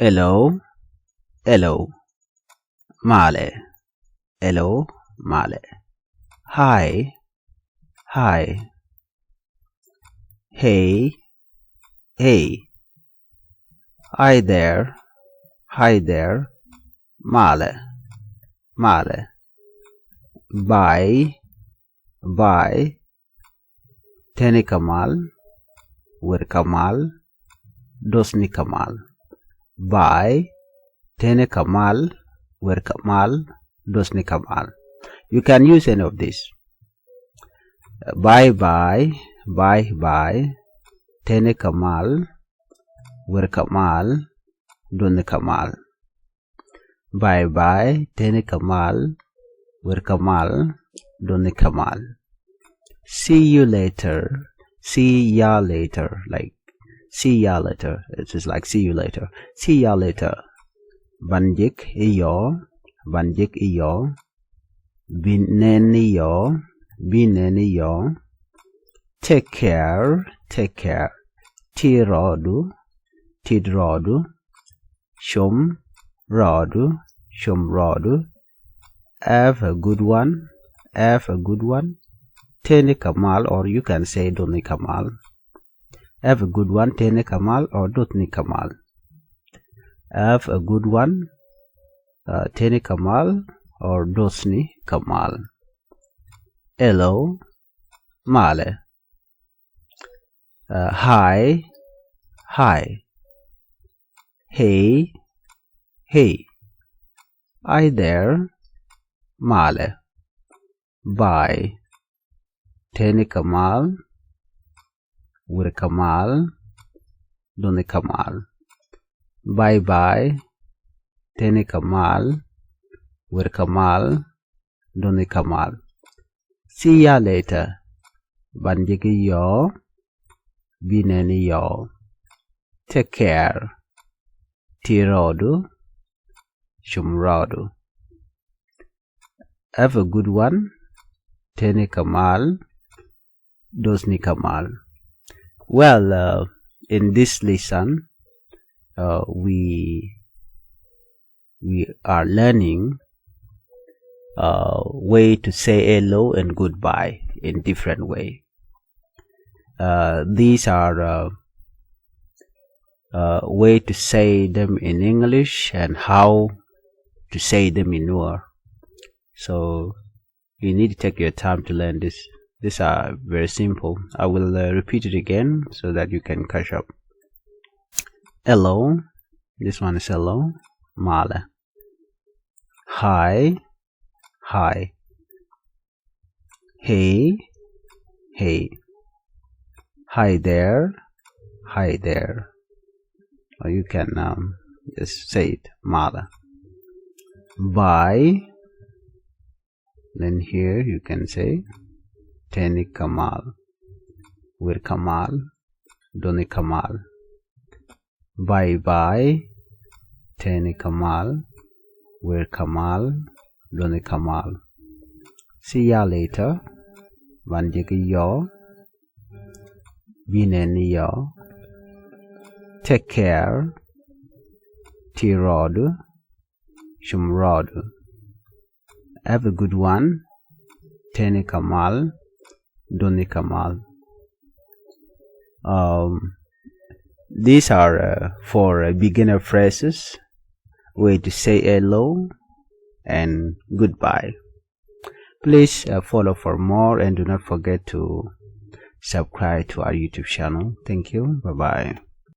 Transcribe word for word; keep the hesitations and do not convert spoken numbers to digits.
Hello. Hello. Malɛ. Hello. Malɛ. Hi. Hi. Hey. Hey. Hi there. Hi there. Malɛ. Malɛ. Bye. Bye. Teni kɛ mal. Wer kɛ mal. Dothni kɛ mal. Bye. Teni kɛ mal. Wer kɛ mal. Dothni kɛ mal. You can use any of this. Bye bye. Bye bye. Teni kɛ mal. Wer kɛ mal. Dothni kɛ mal. Bye bye. Teni kɛ mal. Wer kɛ mal. Dothni kɛ mal. See you later. See ya later. Like, see ya later. It's just like, see you later. See ya later. Ban jek i̱ yɔ. Ban jek i̱ yɔ. Bi nɛn i̱ yɔ. Bi nɛn i̱ yɔ. Take care. Take care. Ti rɔɔdu. Ti rɔɔdu. Cum rɔɔdu. Cum rɔɔdu. Have a good one. Have a good one. Teni kɛ mal, or you can say dothni kɛ mal. Have a good one. Teni kɛ mal or dothni kɛ mal. Have a good one. Uh, teni kɛ mal or dothni kɛ mal. Hello. Malɛ. Uh, hi. Hi. Hey. Hey. Hi there. Malɛ. Bye. Teni kɛ mal. Wer kɛ mal. Dothni kɛ mal. Bye bye. Teni kɛ mal. Wer kɛ mal. Dothni kɛ mal. See ya later. Ban jek i̱ yɔ. Bi nɛn i̱ yɔ. Take care. Ti rɔɔdu. Cum rɔɔdu. Have a good one. Teni kɛ mal. Dothni kɛ mal. Well, uh, in this lesson, uh, we we are learning uh, way to say hello and goodbye in different way. Uh, these are uh, uh, way to say them in English and how to say them in Nuer. So you need to take your time to learn this. These are very simple. I will uh, repeat it again so that you can catch up. Hello. This one is hello. Malɛ. Hi. Hi. Hey. Hey. Hi there. Hi there. Or you can um, just say it. Malɛ. Bye. Then here you can say, Teni kɛ mal. Wer kɛ mal. Dothni kɛ mal. Bye bye. Teni kɛ mal. Wer kɛ mal. Dothni kɛ mal. See ya later. Ban jek i̱ yɔ. Bi nɛn i̱ yɔ. Take care. Ti rɔɔdu. Cum rɔɔdu. Have a good one. Teni kɛ mal. Dothni kɛ mal. Um, these are uh, for uh, beginner phrases, way to say hello and goodbye. Please uh, follow for more and do not forget to subscribe to our YouTube channel. Thank you. Bye bye.